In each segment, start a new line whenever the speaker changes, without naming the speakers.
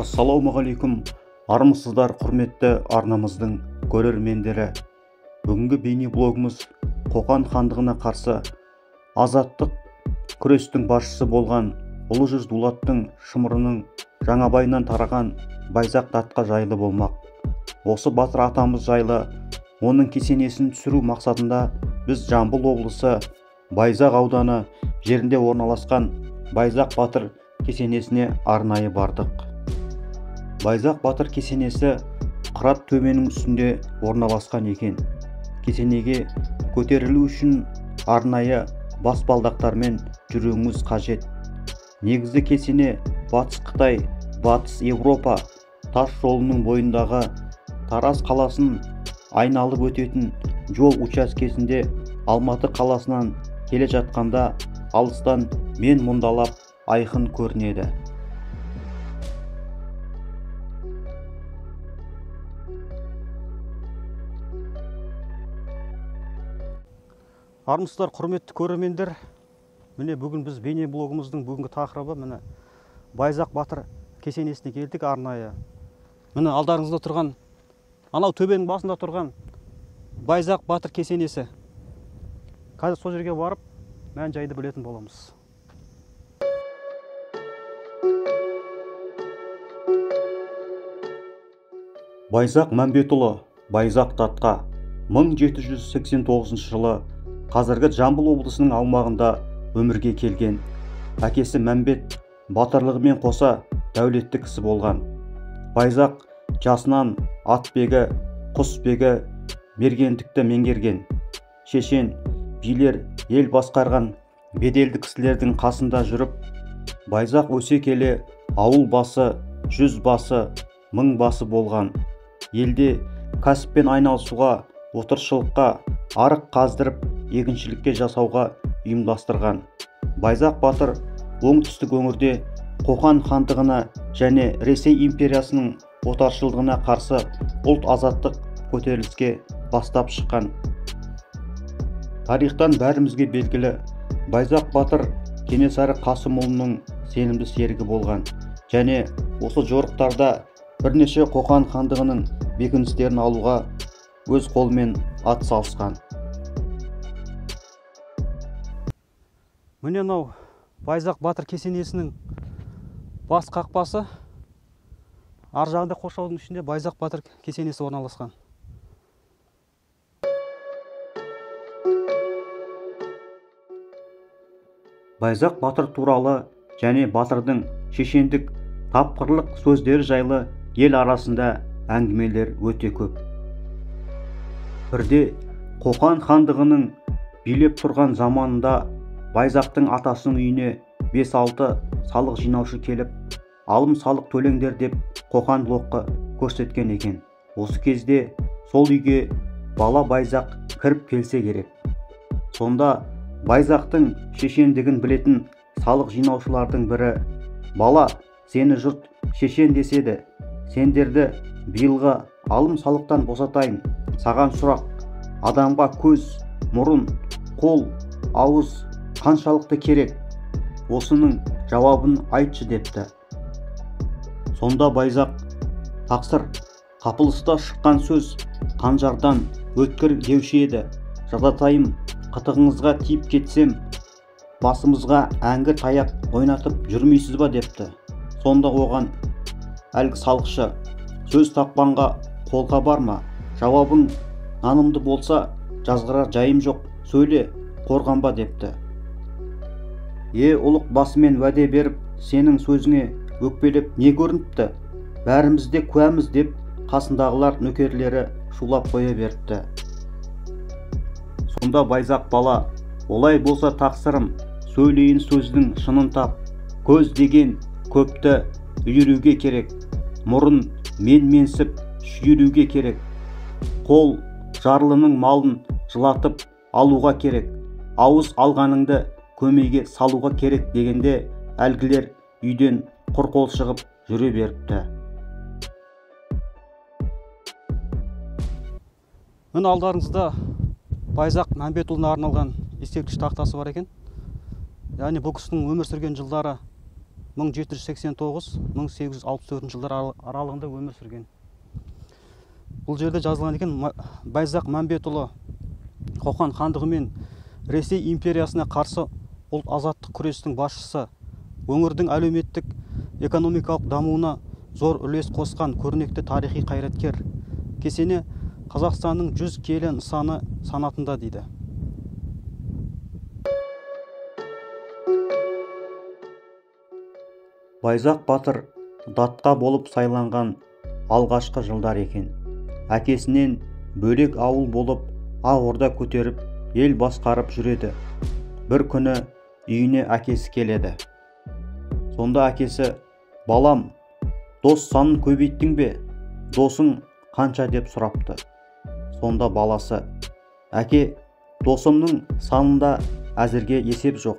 Ассалаумағалейкум, армысыздар құрметті арнамыздың көрермендері. Бүгінгі бейнеблогымыз Қоқан хандығына қарсы азаттық күрестің басшысы болған Ұлы жүз Дулаттың шымырының Жаңабайынан тараған Байзақ датқа жайлы болмақ. Осы батыр атамыз жайлы, оның кесенесін түсіру мақсатында біз Жамбыл облысы Байзақ ауданы жерінде орналасқан Байзақ батыр кесенесіне арнайы бардық. Байзақ батыр кесенесі Қырат төменің үстінде орналасқан екен. Кесенеге көтерілу үшін арнайы баспалдақтармен жүруіңіз қажет. Негізі кесене Батыс Қытай, Батыс Европа тас жолының бойындағы Тараз қаласын айналып өтетін жол учаскесінде Алматы қаласынан келе жатқанда алыстан мен мұндалап айқын көрінеді. Армысыздар құрметті көрермендер, міне бүгін біз бейнеблогымыздың бүгінгі тақырыбы міне Байзақ батыр кесенесіне келдік арнайы. Міне алдарыңызда тұрған, анау төбенің басында тұрған Байзақ батыр кесенесі. Қазір сол жерге барып мән жайды білетін боламыз. Байзақ Мәмбетұлы Байзақ датқа 1789 жылы қазіргі Жамбыл облысының аумағында өмірге келген. Әкесі Мәмбет батырлығымен қоса дәулетті кісі болған. Байзақ жасынан атбегі, құсбегі, мергендікті меңгерген. Шешен, билер, ел басқарған беделді кісілердің қасында жүріп, Байзақ өсе келе ауыл басы, жүз басы, мың басы болған. Елде кәсіппен айналысуға, отыршылыққа, арық қаздырып, егіншілікке жасауға ұйымдастырған. Байзақ батыр оңтүстік өңірде Қоқан хандығына және Ресей империясының отаршылдығына қарсы ұлт азаттық көтеріліске бастап шыққан. Тарихтан бәрімізге белгілі, Байзақ батыр Кенесары Қасымұлының сенімді серігі болған және осы жорықтарда бірнеше Қоқан хандығының бекіністерін алуға өз қолымен ат салысқан. Міне мынау Байзақ батыр кесенесінің бас қақпасы. Ар жағында қоршаудың ішінде Байзақ батыр кесенесі орналасқан. Байзақ батыр туралы және батырдың шешендік, тапқырлық сөздері жайлы ел арасында әңгімелер өте көп. Бірде Қоқан хандығының билеп тұрған заманында Байзақтың атасының үйіне 5-6 салық жинаушы келіп, алым салық төлеңдер деп Қоқан лоққы көрсеткен екен. Осы кезде сол үйге бала Байзақ кіріп келсе керек. Сонда Байзақтың шешендігін білетін салық жинаушылардың бірі: «Бала, сені жұрт шешен деседі, сендерді биылғы алым салықтан босатайын. Саған сұрақ, адамға көз, мұрын, қол, ауыз қаншалықты керек? Осының жауабын айтшы» депті. Сонда Байзақ: «Тақсыр, қапылыста шыққан сөз қанжардан өткір деуші еді. Жазатайым қытығыңызға тиіп кетсем, басымызға әңгі таяқ ойнатып жүрмейсіз ба?» депті. Сонда оған әлгі салықшы: «Сөз тапқанға қолға барма, жауабың нанымды болса, жазғырар жайым жоқ, сөйле, қорғанба» депті. «Е, ұлық басымен уәде беріп, сенің сөзіңе өкпелеп не көрініпті? Бәріміз де куәміз» деп қасындағылар нөкерлері шулап қоя беріпті. Сонда Байзақ бала: «Олай болса тақсырым, сөйлейін сөздің шынын тап. Көз деген көпті үйіруге керек, мұрын мен-менсіп шүйіруге керек, қол жарлының малын жылатып алуға керек, ауыз алғаныңды көмейге салуға керек» дегенде әлгілер үйден құр қол шығып жүре беріпті. Міне алдарыңызда Байзақ Мәмбетұлына арналған ескерткіш тақтасы бар екен. Яғни бұл кісінің өмір сүрген жылдары 1789-1864 жылдар аралығында өмір сүрген. Бұл жерде жазылған екен, Байзақ Мәмбетұлы Қоқан хандығы мен Ресей империясына қарсы ұлт азаттық күрестің басшысы, өңірдің әлеуметтік экономикалық дамуына зор үлес қосқан көрнекті тарихи қайраткер. Кесене Қазақстанның 100 киелі нысаны санатында дейді. Байзақ батыр датқа болып сайланған алғашқы жылдар екен. Әкесінен бөлек ауыл болып, ақ орда көтеріп, ел басқарып жүреді. Бір күні үйіне әкесі келеді. Сонда әкесі, балам, дос санын көбейттің бе? Досың қанша деп сұрапты. Сонда баласы, әке, досымның санында әзірге есеп жоқ.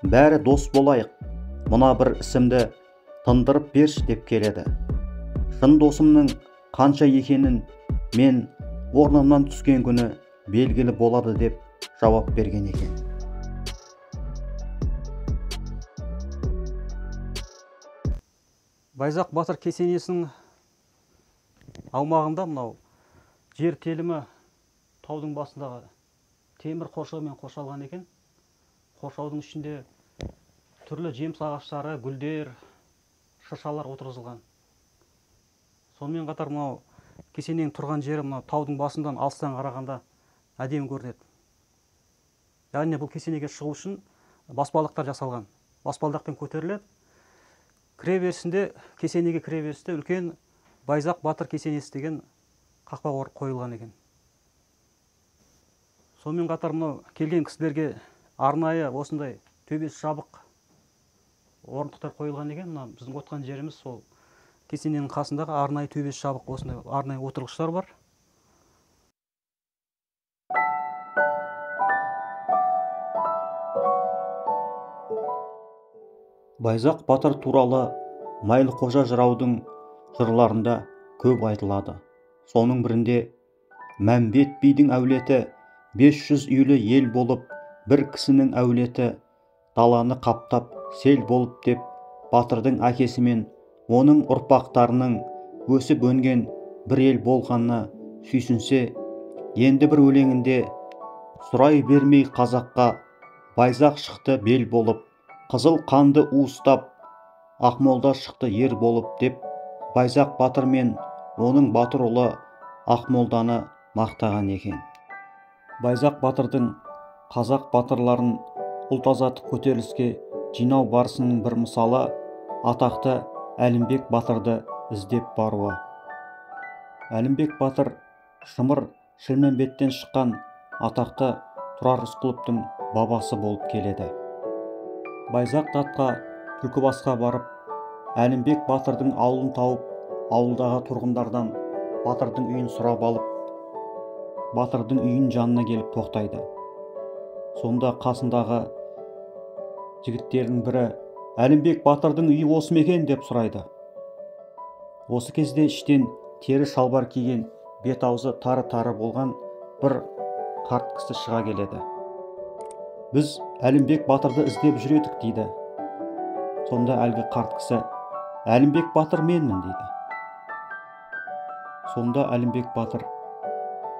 Бәрі дос болайық, мына бір ісімді тындырып берші деп келеді. Шын досымның қанша екенін мен орнымнан түскен күні белгілі болады деп жауап берген екен. Байзақ батыр кесенесінің аумағында мынау жер телімі таудың басындағы темір қоршаумен қоршалған екен. Қоршаудың ішінде түрлі жеміс ағаштары, гүлдер, шыршалар отырғызылған. Сонымен қатар мынау кесененің тұрған жері мынау таудың басынан алыстан қарағанда әдемі көрінеді. Яғни бұл кесенеге шығу үшін баспалдақтар жасалған. Баспалдақпен көтеріледі. Кіре берісінде, кесенеге кіре берісте үлкен Байзақ батыр кесенесі деген қақпа қойылған екен. Сонымен қатар мынау келген кісілерге арнайы осындай төбесі жабық орындықтар қойылған екен. Мына біздің отқан жеріміз сол кесененің қасындағы арнайы төбесі жабық осындай арнайы отырғыштар бар. Байзақ батыр туралы Майлықожа жыраудың жырларында көп айтылады. Соның бірінде Мәмбет бидің әулеті 500 үйлі ел болып, бір кісінің әулеті даланы қаптап сел болып деп батырдың әкесі мен оның ұрпақтарының өсіп өнген бір ел болғанына сүйсінсе, енді бір өлеңінде сұрай бермей қазаққа Байзақ шықты бел болып, қызыл қанды уыстап, Ақмолда шықты ер болып деп Байзақ батыр мен оның батыр ұлы Ақмолданы мақтаған екен. Байзақ батырдың қазақ батырларын ұлт азаттық көтеріліске жинау барысының бір мысалы атақты Әлімбек батырды іздеп баруы. Әлімбек батыр Шымыр Шілмембеттен шыққан атақты Тұрар Рысқұловтың бабасы болып келеді. Байзақ датқа Түлкібасқа барып, Әлімбек батырдың ауылын тауып, ауылдағы тұрғындардан батырдың үйін сұрап алып, батырдың үйін жанына келіп тоқтайды. Сонда қасындағы жігіттердің бірі, Әлімбек батырдың үйі осы ма екен деп сұрайды. Осы кезде іштен тері шалбар киген, бет аузы тары-тары болған бір қарт кісі шыға келеді. Біз Әлімбек батырды іздеп жүр едік дейді. Сонда әлгі қарт кісі, Әлімбек батыр менмін дейді. Сонда Әлімбек батыр,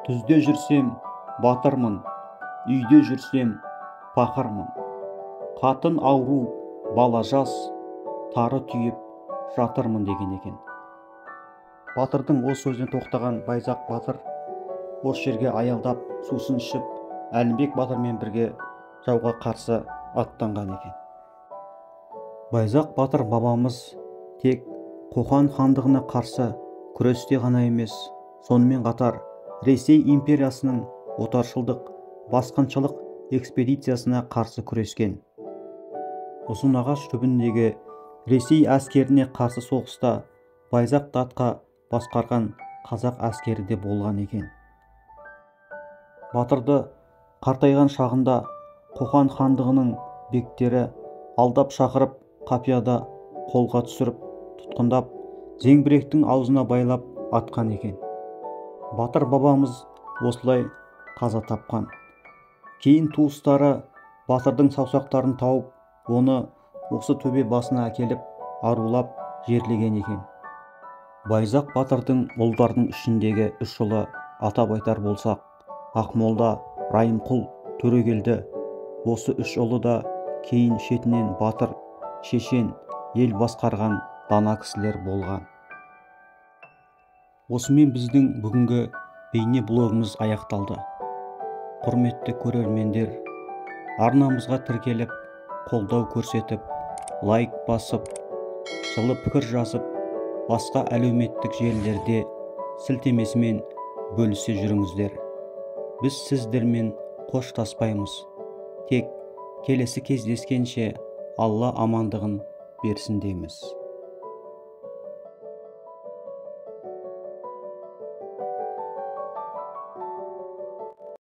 түзде жүрсем батырмын, үйде жүрсем пақырмын. Қатын ауру, бала жас, тары түйіп жатырмын деген екен. Батырдың осы сөзіне тоқтаған Байзақ батыр осы жерге аялдап, сусын ішіп, Әлімбек батырмен бірге жауға қарсы аттанған екен. Байзақ батыр бабамыз тек Қоқан хандығына қарсы күресте ғана емес, сонымен қатар Ресей империясының отаршылдық, басқыншылық экспедициясына қарсы күрескен. Ұзынағаш түбіндегі Ресей әскеріне қарсы соғыста Байзақ датқа басқарған қазақ әскері де болған екен. Батырды қартайған шағында Қоқан хандығының бектері алдап шақырып, қапияда қолға түсіріп, тұтқындап, зеңбіректің аузына байлап атқан екен. Батыр бабамыз осылай қаза тапқан. Кейін туыстары батырдың саусақтарын тауып, оны осы төбе басына әкеліп, арулап жерлеген екен. Байзақ батырдың ұлдарының ішіндегі үш ұлы атап айтар болсақ, Ақмолда, Райымқұл, Төрегелді. Осы үш ұлы да кейін шетінен батыр, шешен, ел басқарған дана кісілер болған. Осымен біздің бүгінгі бейне блогымыз аяқталды. Құрметті көрермендер, арнамызға тіркеліп, қолдау көрсетіп, лайк басып, жылы пікір жазып, басқа әлеуметтік желілерде сілтемесімен бөлісе жүріңіздер. Біз сіздермен қоштаспаймыз. Тек келесі кездескенше Алла амандығын берсін дейміз.